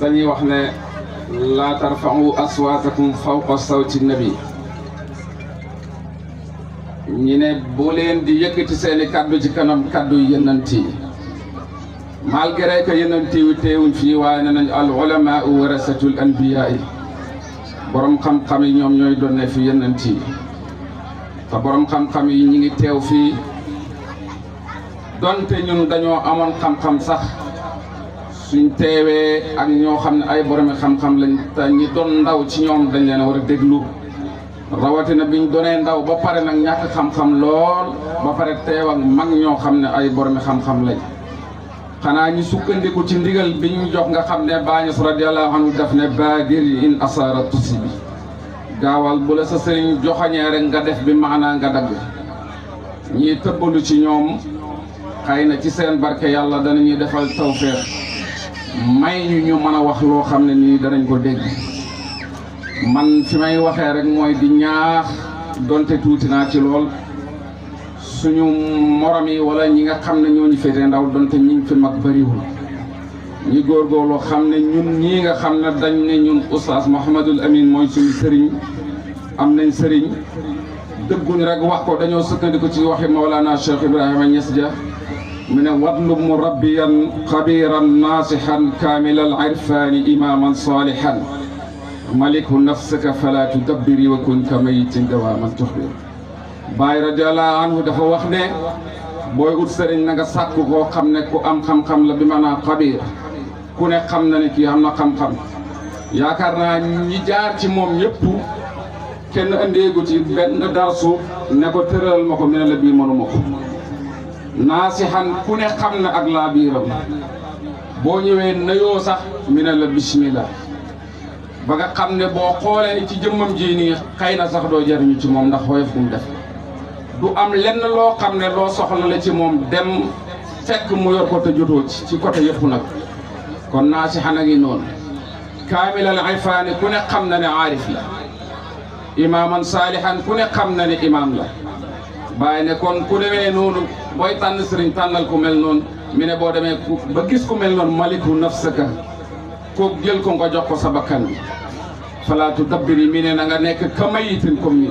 dañuy wax ne laa tarfa'u aswaatakum fawqa sawti nabi ñi ne bu leen di yëkkati seeni kaddu ci kanam kaddu yonent yi malgré que yonent yi teewuñ fii waaye ne nañ al ulamaa warasatul anbiyaa yi borom xam-xam yi ñoom ñooy donne fi yonent yi te borom xam-xam yi ñi ngi teew fii donte ñun dañoo amoon xam-xam sax suñ teewee ak ñoo xam ne ay boromi xam-xam lañ te ñi doon ndaw ci ñoom dañ leen a war a déglu rawatina biñ doonee ndaw ba pare nag ñàkk xam-xam lool ba pare teew ak mag ñoo xam ne ay boromi xam-xam lañ xanaa ñi sukkandiku ci ndigal bi ñu jox nga xam ne Baay Ñas radiyallahu anhu daf ne baadir in asaara tusi bi gaawal bu la sa sëriñ joxañee rek nga def bi maanaa nga dagg ñii tëbbalu ci ñoom xëy na ci seen barke yàlla danañuy defal tawféex may ñu mën a wax loo xam ne nii danañ ko dégg man fi may waxee rek mooy di ñaax donte tuuti naa ci lool suñu morom yi wala ñi nga xam ne ñoo ñu féete ndaw donte ñi fi mag bëriwul ñi góorgóorlu xam ne ñun ñii nga xam ne dañ ne ñun oustaz Mouhamadul Amin mooy suñu sëriñ am nañ sëriñ dëgguñ rek wax ko dañoo sukkandiku ci waxi Mawlana Cheikh Ibrahima Niass Dia mu ne wadlub murabbiyan xabiran naasihan kaamilal irfaani imaaman saalihan maliku nafsaka fala tudabbiri wa kun ka mayitin dawaaman tuxbir Baay radiyallahu anhu dafa wax ne booy ut sëriñ na nga sàkk koo xam ne ku am xam-xam la bi maanaam xabiir ku ne xam na ne kii am na xam-xam yaakaar naa ñi jaar ci moom ñëpp kenn andeegu ci benn darsu ne ko tëral ma ko mu ne la bii mënuma ko naasihan ku ne xam na ak laa biiram boo ñëwee nayoo sax mu ne la bismillah ba nga xam ne boo xoolee ci jëmmam ji nii xëy na sax doo jariñu ci moom ndax xoyof gu mu def du am lenn loo xam ne loo soxla la ci moom dem fekk mu yor ko te jotoo ci côté yëpp nag kon naasihan a ngi noonu kaamilal irfaani ku ne xam na ne aarif la imaaman saalihan ku ne xam na ne imaam la Baay ne kon ku demee noonu booy tànn sëriñ tànnal ku mel noonu mi ne boo demee ba gis ku mel noonu maliku nafsaka ko jël ko nga jox ko sa bakkan bi falaatu dabbiri mi ne na nga nekk ka mayitin comme ni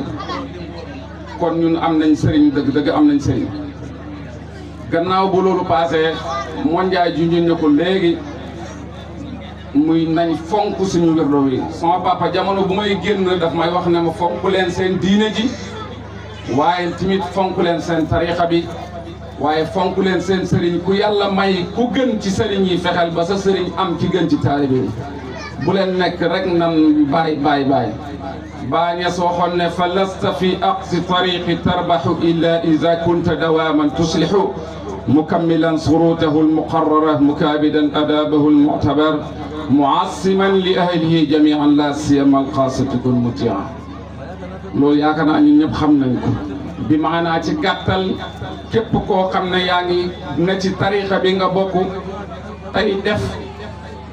kon ñun am nañ sëriñ dëgg-dëgg am nañ sëriñ gannaaw bu loolu passé monjaay ju ñu ko léegi muy nañ fonk suñu wirdo wi sama papa jamono bu may génn daf may wax ne ma fonk leen seen diine ji waaye tamit fonk leen seen tariixa bi waaye fonk leen seen sëriñ ku yàlla may ku gën ci sëriñ yi fexeel ba sa sëriñ am ci gën ci taalibe yi bu leen nekk rek nan baay Baay Ñas waxoon ne fa lasta fi aqsi tariqi tarbaxu illa ida kunta dawaaman tuslihu mukammilan surutahu almuqarrara mukaabidan adaabahu almuctabar muassiman li ahlihi jamian la siyama alxaasati kun mutia loolu yaakaar naa ñun ñëpp xam nañ ko bi maanaa ci gàttal képp koo xam ne yaa ngi ne ci tariixa bi nga bokk tey def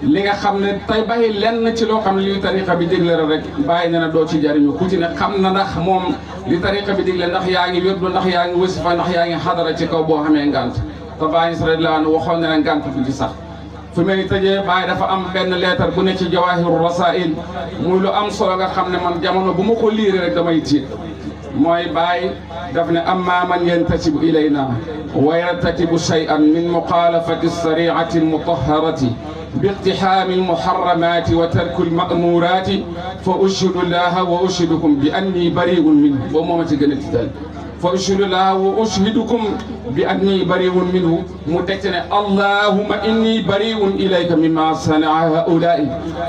li nga xam ne tey bàyyi lenn ci loo xam ne li tariixa bi digle rek bàyyi na doo ci jariñu ku ci ne xam na ndax moom li tariixa bi digle ndax yaa ngi wérdu ndax yaa ngi wasifa ndax yaa ngi xadara ci kaw boo xamee ngant te Baay Ñas radiyallaahu anhu waxoon na ne ngant du ci sax fi may tëjee Baay dafa am benn leetar bu ne ci Jawaahiru Rasaa'il muy lu am solo nga xam ne man jamono bu ma ko liire rek damay tiit mooy Baay daf ne amma man yantasibu ilayna wa yartakibu shay'an min muxaalafati sariicati almutahharati باقتحام المحرمات وترك المأمورات فأشهد الله وأشهدكم بأني بريء منه ومامتي جنت ذلك فأشهد الله وأشهدكم بأني بريء منه متكتنا اللهم إني بريء إليك مما صنع هؤلاء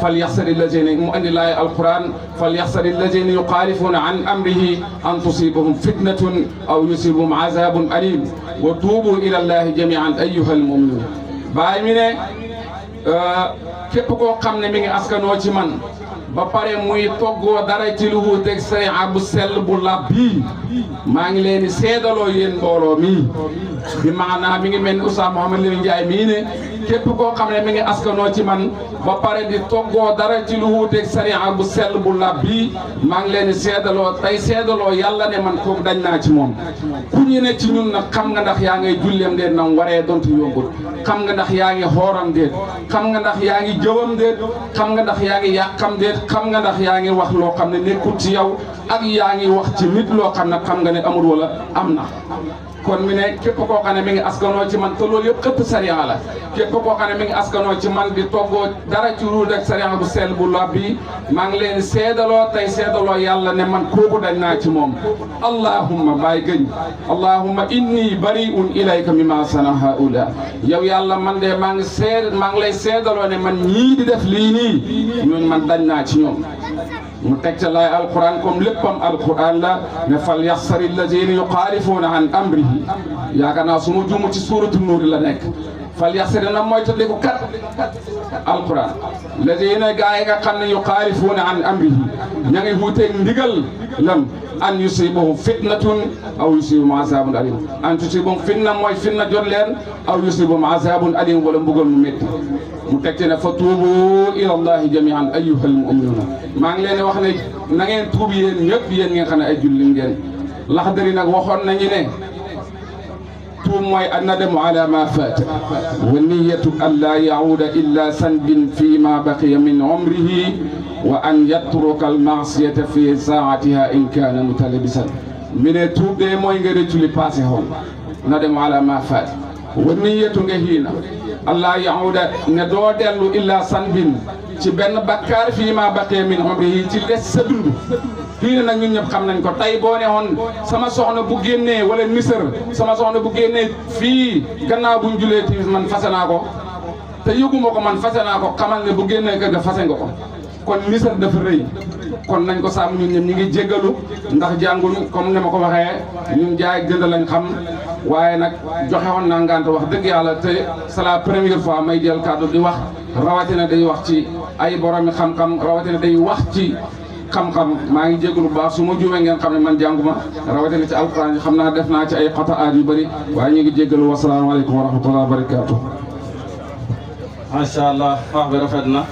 فليحذر الذين مؤمن الله القرآن فليحذر الذين يخالفون عن أمره أن تصيبهم فتنة أو يصيبهم عذاب أليم وتوبوا إلى الله جميعا أيها المؤمنون باي من képp koo xam ne mi ngi askanoo ci man ba pare muy toggoo dara ci lu wuuteeg sariya bu sell bu lab bii maa ngi leen di seedaloo yéen mbooloo mii bi maanaam mi ngi mel ni Oustaz Mouhamed Lamine Ndiaye mii ne képp koo xam ne mi ngi askanoo ci man ba pare di toggoo dara ci lu wuuteeg sariya bu sell bu lab bii maa ngi leen di seedaloo tey seedaloo yàlla ne man kooku dañ naa ci moom ku ñu ne ci ñun nag xam nga ndax yaa ngay julleem déet nam waree donte yombul xam nga ndax yaa ngi xooram déet xam nga ndax yaa ngi jëwam déet xam nga ndax yaa ngi yàqam déet xam nga ndax yaa ngi wax loo xam ne nekkul ci yow ak yaa ngi wax ci nit loo xam ne xam nga ne amul wala am na kon mi ne képp koo xam ne mi ngi askanoo ci man te loolu yëpp xëpp sariya la képp koo xam ne mi ngi askanoo ci man di toggoo dara ci ruud ak sariya bu sell bu lab bi maa ngi leen seedaloo tey seedaloo yàlla ne man kooku dañ naa ci moom allahumma bàyyi gëñ allahumma inni bari'un ilayka mimma sana haula yow yàlla man de maa ngi lay seedaloo ne man ñii di def lii nii ñooñu man dañ naa ci ñoom mu teg ca laay alquran comme léppam alquran la ne fal yaxsari allazina yuxaalifuuna an amrihi yaakaar naa su ma juumu ci suuratu nuur la nekk fal yaxsari na mooy tëddee ko kat alquran allazina gaa yi nga xam ne yuxaalifuuna an amrihi ña ngi wuuteeg ndigal lam an yusibahum fitnatun aw yusibahum azabun alim an tusibahum fitna mooy fitna jot leen aw yusibahum azabun alim wala mbugal mu métti mu teg ci ne fa tuubu ila allahi jamian ayyuhal mu'minuna maa ngi leen di wax ne na ngeen tuub yéen ñëpp yéen ngeen xam ne ay julli ngeen Laxdari nag waxoon nañu ne tuub mooy annadamu ala ma faata wa niyatu an laa yacuuda illa sanbin fi ma baqiya min umrihi wa an yatruka almaasiyata fi saatiha in kaana mutalabisan mi ne tuub de mooy nga rëccu li passé xoon nadamu ala ma faata wa niyatu nga hiina allah yahuda ne doo dellu illa sanbin ci benn bakkaar fii ma baqee min umrihi ci des sa dund fii ne nag ñun ñëpp xam nañ ko tey boo ne woon sama soxna bu génnee wala nisër sama soxna bu génnee fii gannaaw buñ julee timis man fase naa ko te yëguma ko man fase naa ko xamal ne bu génnee kër ga fase nga ko kon nisër dafa rëy kon nañ ko sàmm ñun ñëpp ñu ngi jéggalu ndax jànguñu comme ne ma ko waxee ñun jaay jënd lañ xam waaye nag joxe woon naa ngant wax dëgg yàlla te c'est la première fois may jël kàddu di wax rawatina day wax ci ay boromi xam-xam rawatina day wax ci xam-xam maa ngi jégalu bu baax su ma juumee ngeen xam ne man jànguma rawatina ci alquran yi xam naa def naa ci ay xataat yu bëri waaye ñu ngi jégalu wasalaamaaleykum wa rahmatulah wa barakaatu. macha allah wax bi rafet na.